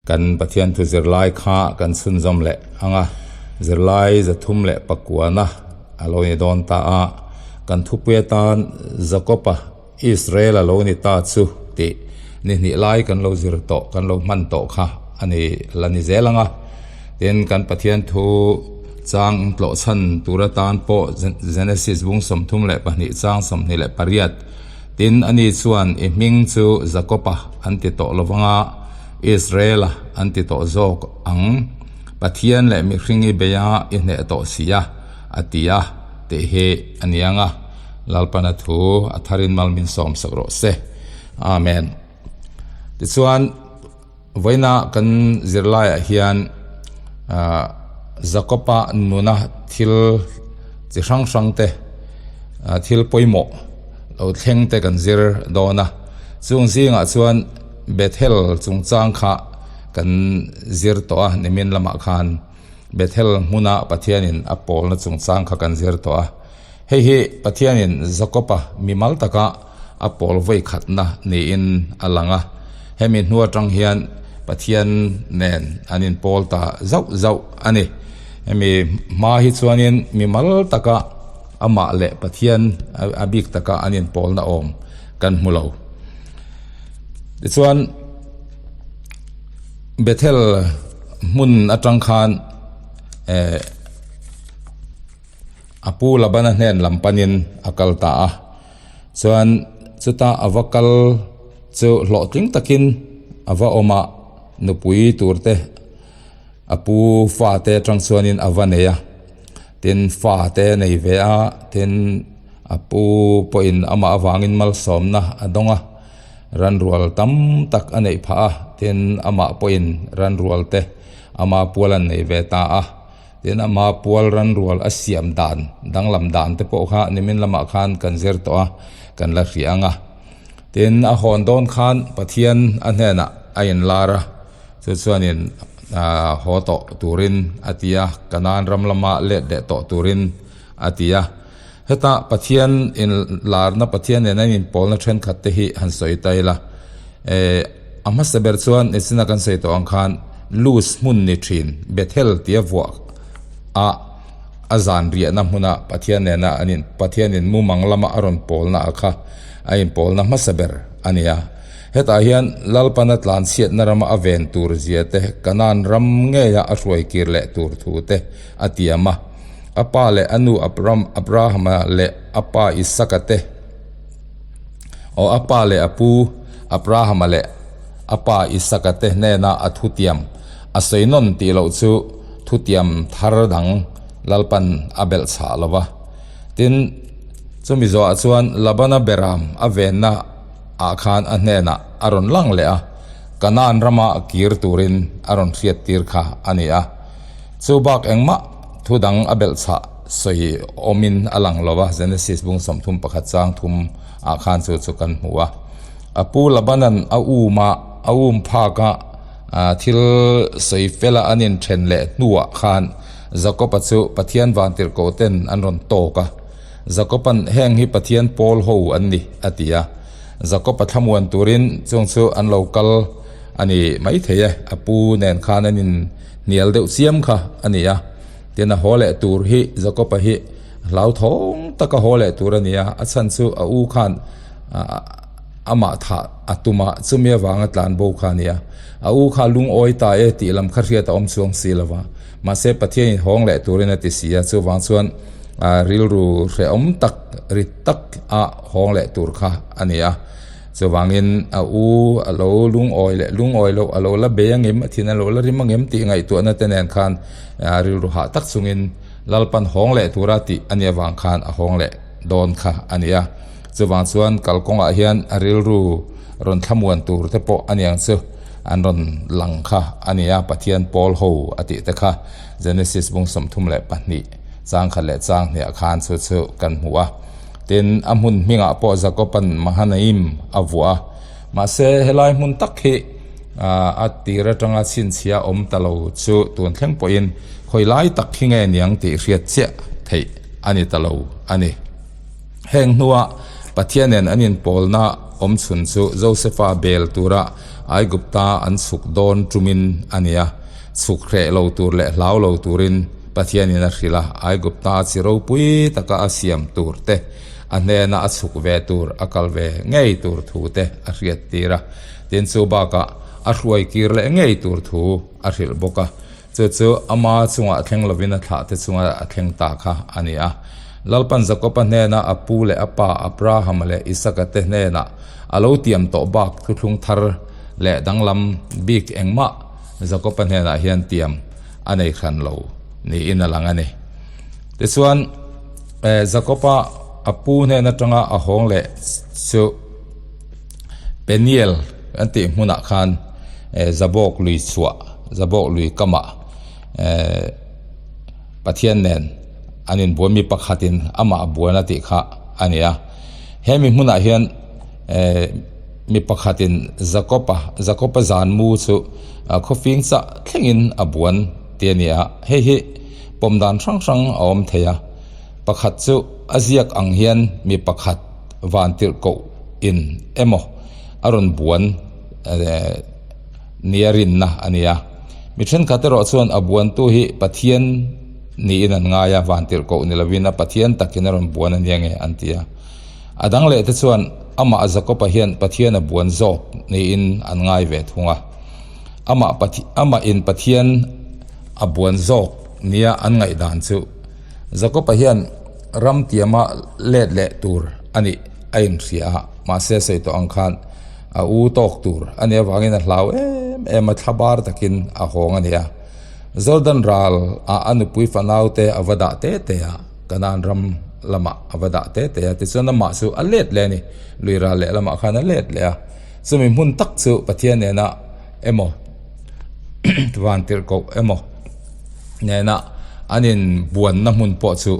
Kan Pathian thu zirlai kha kan chhunzawm leh ang a, zirlai 309-na a lo ni dawn ta a, kan thupui atan Jakob-a Israel a lo ni ta chu tih ni hnih lai kan lo zir tawh, kan lo hman tawh kha a ni la ni zel ang a. Tin, kan Pathian thu chang tlawh chhan tur atan pawh Genesis bung 32 chang 28, Tin, ani chuan i hming chu Jakob-a an ti tawh lo vang a, Israel-a an ti tawh zawk ang. Pathian leh mihring i bei a, i hneh tawh si a, a ti a, tih hi a ni ang a. Lalpana thu a tharin mal min sawm sak rawh se. Amen. Tichuan, vawiina kan zirlaiah hian Jakob-a nuna thil chi hrang hrang te, thil pawimawh lo thleng te kan zir dawn a. Chung zingah chuan Bethel chungchang kha kan zir tawh a, nimin lamah khan Bethel hmuna Pathianin a pawlna chungchang kha kan zir tawh a. Hei hi Pathianin Jakob-a mimal taka a pawl vawi khatna niin a lang a. Hemi hnu atang hian Pathian nen an inpawl ta zauh zauh a ni. Hemi hma hi chuanin mimal taka amah leh Pathian a bik taka an inpawlna awm kan hmu lo. Tichuan Bethel hmun atang khan eh a pu Labana hnen lam panin a kal ta a. Chuan chuta a va kal chu hlawhtling takin a va awm a, nupui tur te a pu fate atang chuanin a va nei a. Tin fate a nei ve a, tin a pu pawhin amah avangin malsawmna a dawng a. Ranrual tam tak a neih phah a, tin amah pawhin ranrual te ama pual an nei ve ta a. Tin ama pual ranrual a siam dan danglam dan te pawh kha nimin lamah khan kan zir tawh a, kan la hria ang a. Tin a hawn dawn khan Pathian a hnenah a inlar a, chu chuanin haw tawh turin a ti a, Kanaan ram lama let leh tawh turin a ti a. Heta Pathian in larna Pathian nen an inpawlna thenkhat te hi han sawi ta ila. Eh, a hmasa ber chuan nicina kan sawi tawh ang khan Luz hmun ni thin Bethel tia vuah a a zan riahna hmuna Pathian nena an in Pathian in mumang lama a rawn pawlna a kha a inpawlna hmasa ber a ni a. Hetah hian Lalpana tlanchhiatna rama a ven tur zia te Kanaan ram ngeia a hruai kir leh tur thu te a tiam a. A pa leh a nu Abram, Abrahama leh a pa Isaka te, aw a pa leh a pu Abrahama leh a pa Isaka te hnena a thutiam a sawi nawn tih loh chu thutiam thar dang Lalpan a belh chhah lo va. Tin, chumi zawhah chuan Labana beram a venna ah khan a hnenah a rawn lang leh a, Kanaan rama kir turin a rawn hriattir kha a ni a. Chu bak engmah thu dang a belh chhah sawi awmin a lang lo a, Genesis bung 31 chang thum ah khan chu chu kan hmu a. A pu Labanan a um a, a um phak a, thil sawi fela an inthen leh hnuah khan Jakob-a chu Pathian vantirhkoh ten an rawn tawk a. Jakob-a'n heng hi Pathian pawl ho an ni a ti a. Jakob-a thlamuan turin chung chu an lo kal a ni maithei e, a pu nen khan an in hnial deuh chiam kha a ni a. Tin, a haw leh tur hi Jakob-a hi hlauthawng taka haw leh tur a ni a, a chhan chu a u khan amah thah a tum a, chumi avanga tlan bo kha a ni a. A u kha lungawi ta e tih lam kha hriat a awm chuang si lo va, mahse Pathianin hawng leh turin a ti si a, chuvang chuan rilru hrehawm tak rit tak a hawng leh tur kha a ni a. Chuvangin a u a lo lungawi leh lungawi loh a lo la bei angem, a thin a lo la rim angem tih ngaihtuahna te nen khan rilru hah tak chungin Lalpan hawng leh tura tih a nih avang khan a hawng leh dawn kha a ni a. Chuvang chuan kalkawngah hian a rilru rawn thlamuan tur te pawh a niang chu an rawn lang kha a ni a, Pathian pawl ho a tih te kha Genesis bung 32 chang khat leh chang hniah khan chu chu kan hmu a. Tin, a hmun hmingah pawh Jakoba'n Mahanaim a vuah a. Mahse, helai hmun tak hi a tir atanga chhinchhia awm ta lo chu tun thleng pawhin khawi lai tak hi nge niang tih hriat chiah theih a ni ta lo a ni. Heng hnua Pathian nen an inpawlna awm chhun chu Josefa bel tura Aigupta an chhuk dawn tumin a ni a. Chhuk hreh lo tur leh hlau lo turin Pathianin a hrilh a, Aigupta chi ropui taka a siam tur te, a hnena a chhuk ve tur, a kal ve ngei tur thu te a hriat tir a. Tin, chu bakah a hruai kir leh ngei tur thu a hrilh bawk a. Chu chu ama chungah thleng lovin a thlah te chunga a thleng ta kha a ni a. Lalpan Jakoba hnena a pu leh a pa Abrahama leh Isaka te hnenah a lo tiam tawh bak thuthlung thar leh danglam bik engmah Jakoba hnenah hian tiam a nei hran lo niin a lang a ni. Tichuan, Jakoba a pu hnen atanga a hawng leh chu Peniel an tih hmunah khan Zabawk lui chhuah, Zabawk lui kamah Pathian nen an inbuai mi pakhatin amah a buan a tih kha a ni a. Hemi hmunah hian mi pakhatin Jakob-a, Jakob-a zan mu chu khawfing chah thlengin a buan tih a ni a. Hei hi pawm dan hrang hrang a awm thei a. Pakhat chu a ziak ang hian mi pakhat van tirh koh in emaw a rawn buan nia rinna a ni a. Mi thenkhat erawh chuan a buantu hi Pathian niin an ngai a, van tirh koh ni lovin a Pathian takin a rawn buan a nia nge an ti a. A dang leh te chuan amah Jakob-a hian Pathian a buan zawk niin an ngai ve thung a. Amah amah in Pathian a buan zawk nia an ngaihdan chu Jakob-a hian ram tiama let leh tur a nih a inhria a, mahse sawi tawh ang khan a u tawk tur a nih avangin a hlau em em a, thlabar takin a hawng a ni a. Jordan ral ah a nupui fanau te a va dah te te a, Kanaan ram lamah a va dah te te a, tichuan amah chu a let leh a ni, lui ral leh lamah khan a let leh a, chumi hmun tak chu Pathian nena emaw vantirhkoh emaw nena an inbuanna hmun pawh chu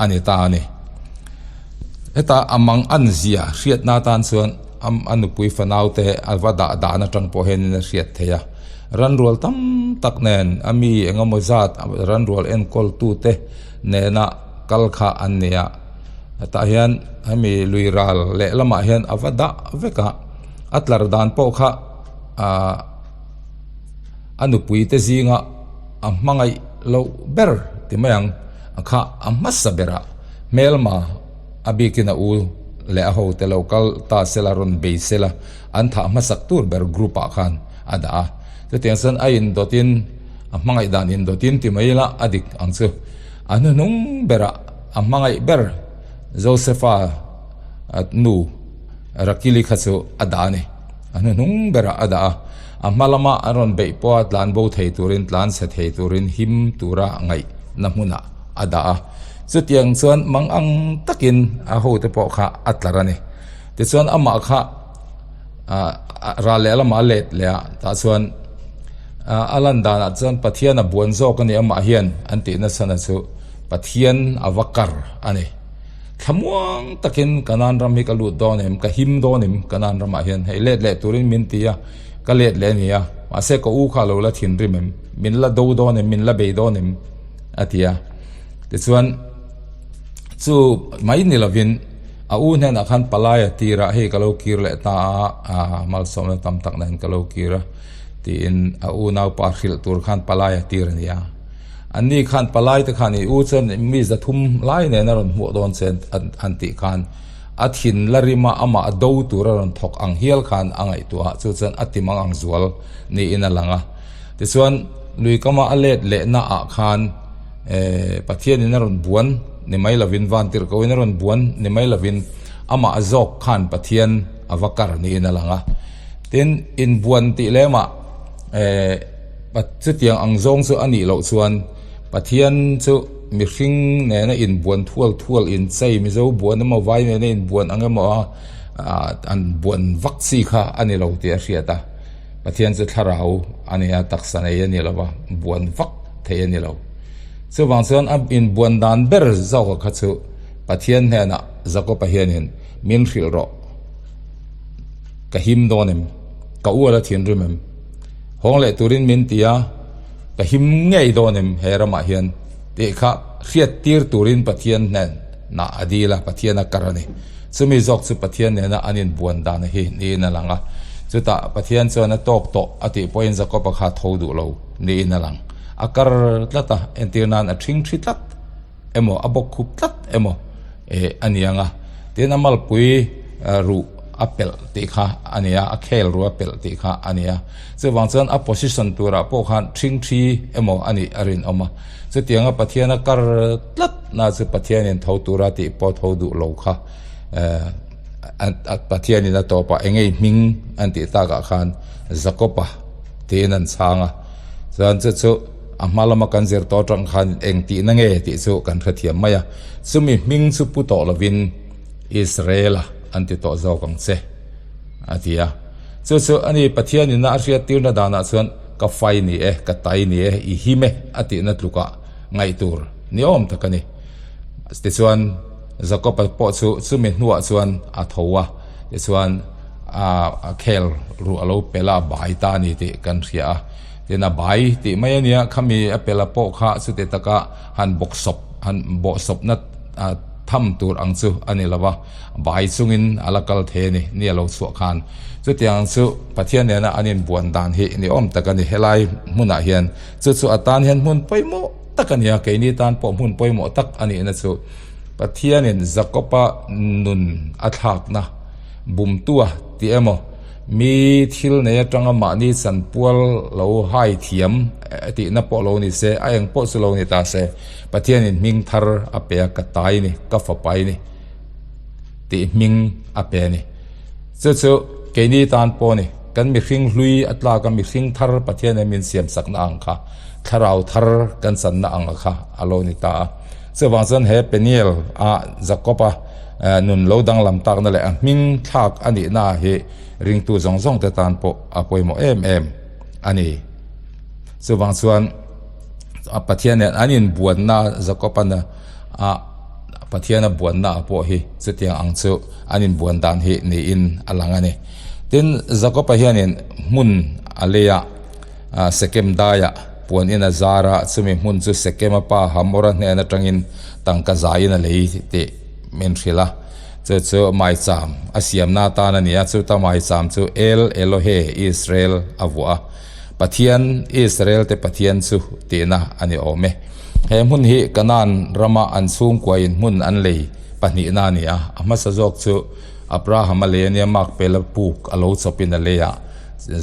a ni ta a ni. Heta a mang an zia hriatna atan chuan a nupui fanau te a va dah dan atang pawh hianin a hriat theih a. Ranrual tam tak nen a mi eng emaw zat ranrual enkawl tute nena kal kha an ni a. Hetah hian hemi lui ral lehlamah hian a va dah vek a, a tlar dan pawh kha ahh a nupui te zinga a hmangaih loh ber ti mai ang a kha a hmasa berah hmelma a bikin a u leh a hote lo kal ta sela rawn bei sela an thah hmasak tur ber group ah khan a dah a chutiang chuan a indawtin a hmangaih dan indawtin ti mai ila a dik ang chu a hnuhnung berah a hmangaih ber Josepha nu Rakili kha chu a dah a ni. A hnuhnung berah a dah a, a hma lama an rawn beih pawha tlan bo thei turin, tlan chhe thei turin him tura ngaihna hmunah a dah a. Chutiang chuan mang ang takin a hote pawh kha a tlar a ni. Tichuan amah kha ral leh lamah a let leh a, tah chuan a lan danah chuan Pathian a buan zawk a ni amah hian an tih nasana chu Pathian a va kar a ni. Thlamuang takin Kanaan ram hi ka lut dawn em, ka him dawn em Kanaan ramah hian hei let leh turin min ti a, ka let leh a ni a, mahse ka u kha lo la thinrim em, min la do dawn em, min la bei dawn em a ti a. Tichuan chu mai ni lovin a u hnenah khan palai a tir a, hei ka lo kir leh ta a, aa malsawmna tam tak nen ka lo kir a tiin a unaupa hrilh tur khan palai a tir a ni a. Anni khan palai te khan i u chuan mi za thum lai nen a rawn hmuh dawn che an tih khan a thin la rima amah a do tur a rawn thawk ang hial khan a ngaihtuah a, chu chuan a ti mang ang zual niin a lang a. Tichuan lui kama a let lehna ah khan Pathianin a rawn buan ni mai lovin Vantirhkohin a rawn buan ni mai lovin amah zawk khan Pathian a va kar niin a lang a. Tin, inbuan tih lemah Chutiang ang zawng chu a nih loh chuan Pathian chu mihring nena inbuan thual thual inchei Mizo buan emaw vai nena inbuan ang emaw a an buan vak chi kha a ni lo tih a hriat a. Pathian chu thlarau a ni a, taksa nei a ni lo va, buan vak thei a ni lo. Chuvang chuan a inbuan dan ber zawka kha chu Pathian hnenah Jakob-a hianin min hrilh rawh, ka him dawn em, ka ual a thinrim em? Hawng leh turin min ti a, ka him ngei dawn em he ramah hian tih kha hriat tir turin Pathian hnen nah a dil a, Pathian a kar a ni. Chumi zawk chu Pathian nena an inbuan dana hi niin a lang a. Chutah Pathian chuan a tawk tawh a tih pawhin Jakob-a kha tho duh lo niin a lang. A kar tlat a, entir nan a ṭhing ṭhi tlat emaw a bawk khup tlat emaw eh a ni ang a. Tin a malpui ruh a pelh tih kha a ni a, a khel ruh a pelh tih kha a ni a. Chuvang chuan a position turah pawh khan ṭhing ṭhi emaw a nih a rinawm a. Chutianga Pathian a kar tlat na chu Pathianin tho tura tih pawh tho duh lo kha Pathianin a tawpah engei hming an tih takah khan Jakob-a tiin an chhang a. Chuan chu chu a hma lama kan zir tawh atang khan eng tihna nge tih chu kan hrethiam mai a. Chumi hming chu pu tawh lovin Israel-a an ti tawh zawk ang che a ti a. Chu chu a ni Pathianin a hriattirna danah chuan ka fai ni e, ka tai ni e, i him e a tihna tlukah ngaih tur ni awm tak a ni. Tichuan Jakob-a pawh chu chumi hnuah chuan a tho a, tichuan a khel ruh a lo pel a, a bai ta a ni tih kan hria a. Tin a bai tih mai a nia, khami a pela pawh kha chuti taka han bawksawp, han bawhsawpna tham tur ang chu a ni lo va. Bai chungin a la kal thei a ni, ni a lo chhuah khan. Chutiang chu Pathian nena an inbuan dan hi ni awm tak a ni. Helai hmunah hian chu chu a tan hian hmun pawimawh tak a ni a, keini tan pawh hmun pawimawh tak a nihna chu Pathianin Jakob-a nun a thlakna bumtua tih emaw, mi thil nei atanga mahni chanpual lo hai thiam tihna pawh lo ni se, a eng pawh chu lo ni ta se, Pathianin hming thar a pe a, ka tai ni, ka fapai ni. Tih hming a pe a ni. Chu chu keini tan pawh a ni. Kan mihring hlui a tlak a, mihring thar Pathian in min siam sakna ang kha, thlarau thar kan channa ang a kha a lo ni ta a. Chuvang chuan he Peniel a Jakob-a nun lo danglam takna leh a hming thlak a nihna hi ringtu zawng zawng te tan pawh a pawimawh em em a ni. Chuvang chuan Pathian nen an inbuanna Jakob-a a Pathiana buanna ah pawh hi chutiang ang chu an inbuan dan hi niin a lang a ni. Tin, Jakob-a hianin hmun a lei a, Sekem daiah puan in a zar a, chumi hmun chu Sekema pa Hamora hnen atangin tangka zaiin a lei tih min hrilh a. Chu chu maicham a siamna atan a ni a, chuta maicham chu El Elohe Israel a vuah a, Pathian Israel te Pathian chu tihna a ni awm e. He hmun hi Kanaan rama an chhungkuain hmun an lei pahnihna a ni a, a hmasa zawk chu Abraham-a lei a nia, Makpela puk a lo chawpin a lei a,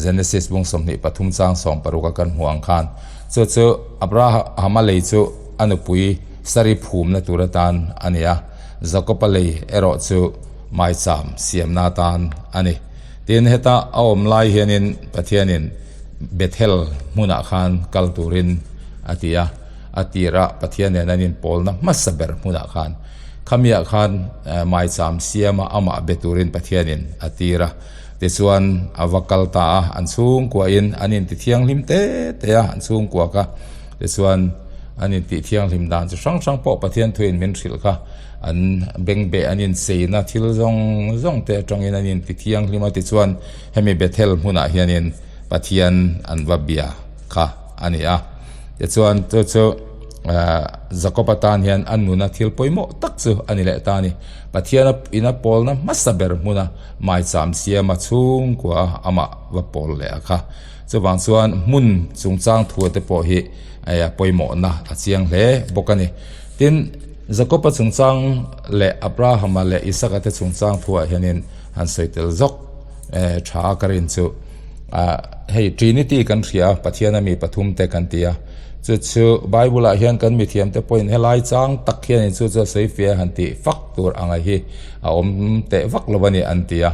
Genesis bung 23 chang 60 a kan hmuh ang khan. Chu chu Abraham-a lei chu a nupui Sari phumna tur atan a ni a, Jakob-a lei erawh chu maicham siamna atan a ni. Tin, heta a awm lai hianin Pathianin Bethel hmunah khan kal turin a ti a, a tirah Pathian nen an inpawlna hmasa ber hmunah khan khamiah khan maicham siama amah be turin Pathianin a tir a. Tichuan a va kal ta a, an chhungkuahin an intithianghlim te te a, an chhungkua kha tichuan an intihthianghlim dan chi hrang hrang pawh Pathian thuin min hrilh kha an bengbeh an incheina thil zawng zawng te atangin an intithianghlim a tichuan hemi Bethel hmunah hianin Pathian an va bia kha a ni a. Tichuan chu chu Jakob atan hian a nuna thil pawimawh tak chu a ni leh ta a ni. Pathian ina pawlna hmasa ber hmuna maicham siama chhungkua a amah va pawl leh a kha. Chuvang chuan hmun chungchang thua te pawh hi a pawimawhna a chiang hle bawk a ni. Tin, Jakob-a chungchang leh Abraham-a leh Isaka te chungchang thuah hianin han sawi tel zawk tha a ka rin chu. Hei Trinity kan hria a, Pathian a mi pathum te kan ti a, chu chu Bible ah hian kan mithiam te pawhin helai chang tak hianin chu chu a sawi fia han tih fak tur anga hi a awm teh vak lo a ni an ti a.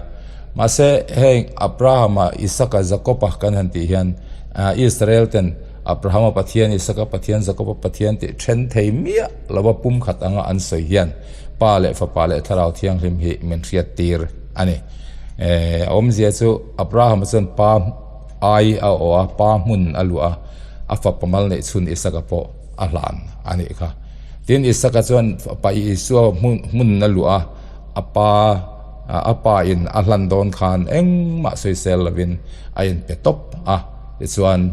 Mahse heng Abraham-a, Isaka, Jakob-a kan han tih hian Israel ten Abraham-a Pathian, Isaka Pathian, Jakob-a Pathian tih then thei miah lova pumkhat anga an sawi hian Pa leh Fapa leh Thlarau Thianghlim hi min hriat tir a ni. A awmzia chu Abraham-a chuan pa ai a awh a, pa hmun a luah a, a fapa mal neih chhun Isaka pawh a hlan a nih kha. Tin, Isaka chuan fapa Isua hmun a luah a, a pa a pa in a hlan dawn khan engmah sawisel lovin a inpe tawp a. Tichuan,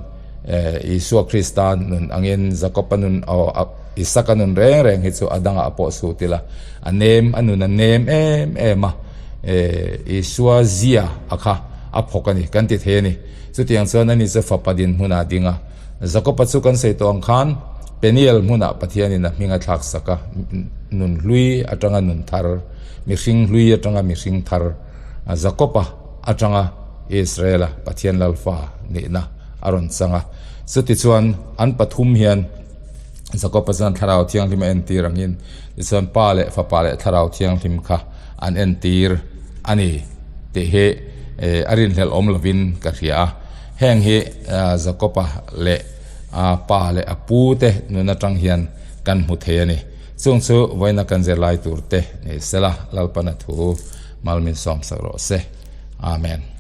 Isua Krista nun angin Jakob-a nun. Isaka nun reng reng hi chu a dangah pawh sut ila a nem a nun a nem em em a, Isua zia a kha a phawk a ni kan ti thei a ni. Chutiang chuan ani chu fapa dinhmunah a ding a. Jakoba chu kan sawi tawh ang khan Peniel hmunah Pathianin a hming a thlak sak a, nun hlui atanga nun thar, mihring hlui atanga mihring thar, Jakoba atanga Israela Pathian Lalfa nihna a rawn chang a. Chutichuan an pathum hian Jakoba chuan Thlarau Thianghlim a entir angin tichuan Pa leh Fapa leh Thlarau Thianghlim kha an entir a ni tih hi a rinhlelh awm lovin ka hria a. Heng hi Jakoba leh a pa leh a pu te nun atang hian kan hmu thei a ni. Chung chu vawiina kan zirlai tur te ni sela Lalpana thu mal min sawmsak rawh se. Amen.